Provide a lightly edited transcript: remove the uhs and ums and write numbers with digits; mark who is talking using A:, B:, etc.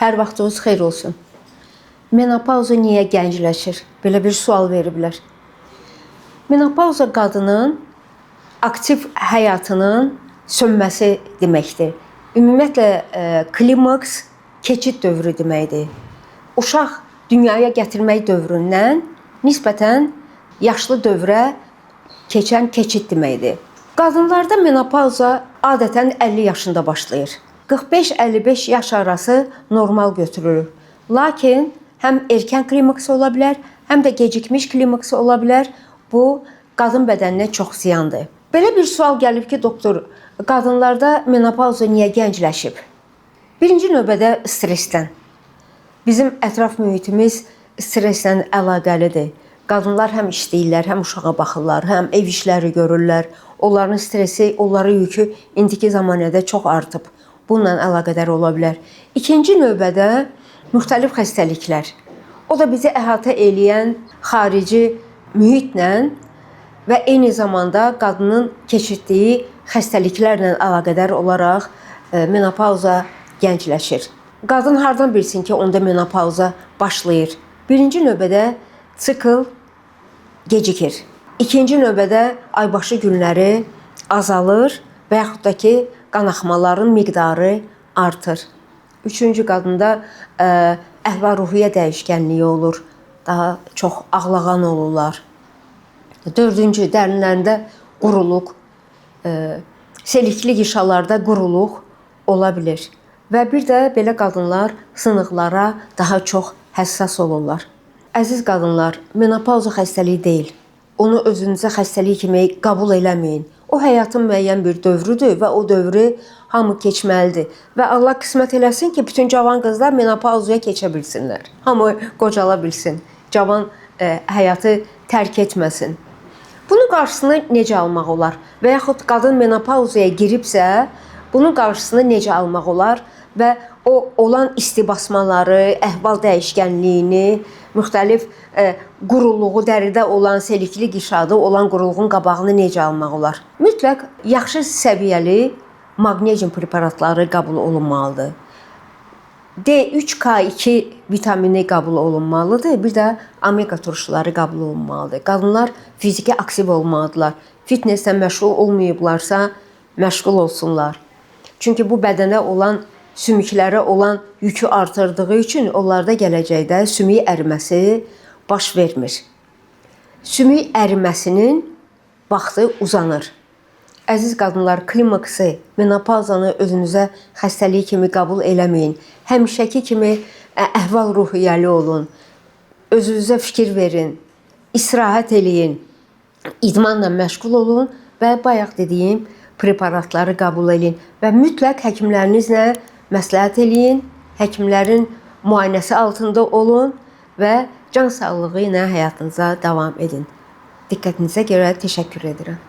A: Hər vaxtınız xeyir olsun. Menopauza niyə gəncləşir? Belə bir sual veriblər. Menopauza qadının aktiv həyatının sönməsi deməkdir. Ümumiyyətlə klimaks keçid dövrü deməkdir. Uşaq dünyaya gətirmək dövründən nisbətən yaşlı dövrə keçən keçid deməkdir. Qadınlarda menopauza adətən 50 yaşında başlayır. 45-55 yaş arası normal götürülür. Lakin həm erkən klimaks ola bilər, həm də gecikmiş klimaks ola bilər. Bu qadın bədəninə çox ziyandır. Belə bir sual gəlib ki, doktor, qadınlarda menopauza niyə gəncləşib? Birinci növbədə stressdən. Bizim ətraf mühitimiz stresslə əlaqəlidir. Qadınlar həm işləyirlər, həm uşağa baxırlar, həm ev işləri görürlər. Onların stresi, onların yükü indiki zamanədə çox artıb. Bununla əlaqədar ola bilər. İkinci növbədə müxtəlif xəstəliklər. O da bizi əhatə eləyən xarici mühitlə və eyni zamanda qadının keçirdiyi xəstəliklərlə əlaqədar olaraq menopauza gəncləşir. Qadın hardan bilsin ki, onda menopauza başlayır? Birinci növbədə sikl gecikir. İkinci növbədə aybaşı günləri azalır və yaxud da ki, qanaxmaların miqdarı artır. Üçüncü qadında əhval-ruhiyyə dəyişkənliyi olur. Daha çox ağlağan olurlar. Dördüncü, dərinlərində quruluq, selikli qişalarda quruluq ola bilər. Və bir də belə qadınlar sınıqlara daha çox həssas olurlar. Əziz qadınlar, menopauza xəstəliyi deyil. Onu özünüzə xəstəlik kimi qəbul eləməyin. O həyatın müəyyən bir dövrüdür və o dövrü hamı keçməlidir. Və Allah qismət eləsin ki, bütün cavan qızlar menopauzaya keçə bilsinlər. Hamı qocala bilsin. Cavan həyatı tərk etməsin. Bunun qarşısını necə almaq olar? Və yaxud qadın menopauzaya giribsə, bunun qarşısını necə almaq olar və o olan istibasmaları, əhval dəyişkənliyini, müxtəlif quruluğu, dəridə olan selikli qişada olan quruluğun qabağını necə almaq olar? Mütləq yaxşı səviyyəli maqnezium preparatları qəbul olunmalıdır. D3K2 vitamini qəbul olunmalıdır. Bir də omega turşuları qəbul olunmalıdır. Qadınlar fiziki aktiv olmalıdırlar. Fitnesslə məşğul olmayıblarsa, məşğul olsunlar. Çünki bu bədənə olan, sümüklərə olan yükü artırdığı üçün onlarda gələcəkdə sümük əriməsi baş vermir. Sümük əriməsinin vaxtı uzanır. Əziz qadınlar, klimaksı, menopauzanı özünüzə xəstəlik kimi qəbul eləməyin. Həmişəki kimi əhval-ruhiyyəli olun. Özünüzə fikir verin. İstirahət eləyin. İdmanla məşğul olun və bayaq dediyim preparatları qəbul eləyin və mütləq həkimlərinizlə məsləhət eləyin. Həkimlərin müayinəsi altında olun və can sağlığı ilə həyatınıza davam edin. Diqqətinizə görə təşəkkür edirəm.